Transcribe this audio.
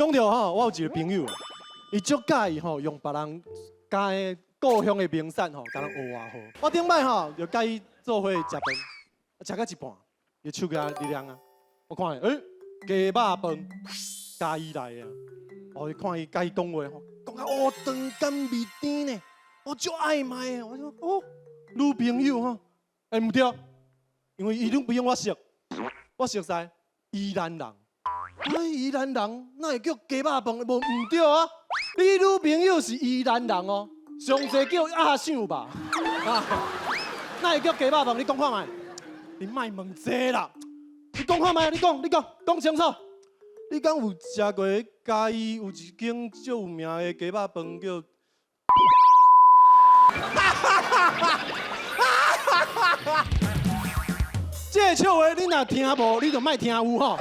講著吼，我有一個朋友，伊足佮意吼用別人家的故鄉的名產吼，共人學外號。我頂擺吼就佮伊做伙食飯，食到一半，伊手機佇咧啊，我看欸，雞肉飯，嘉義來的啊。哦，伊看伊佮伊講話吼，講甲哦長甘味甜呢，我足愛買的。我說哦，女朋友吼，欸毋對，因為伊女朋友我識，我熟似宜蘭人。哎，宜蘭人哪會叫雞肉飯？無毋對啊！你女朋友是宜蘭人哦，上濟叫阿想吧？啊，哪會叫雞肉飯？你講看覓？你莫問這啦，你講看覓？你講，你講，講清楚。你敢有食過嘉義有一間足有名的雞肉飯叫？哈哈哈哈哈！這個笑話你若聽無，你就莫聽有吼。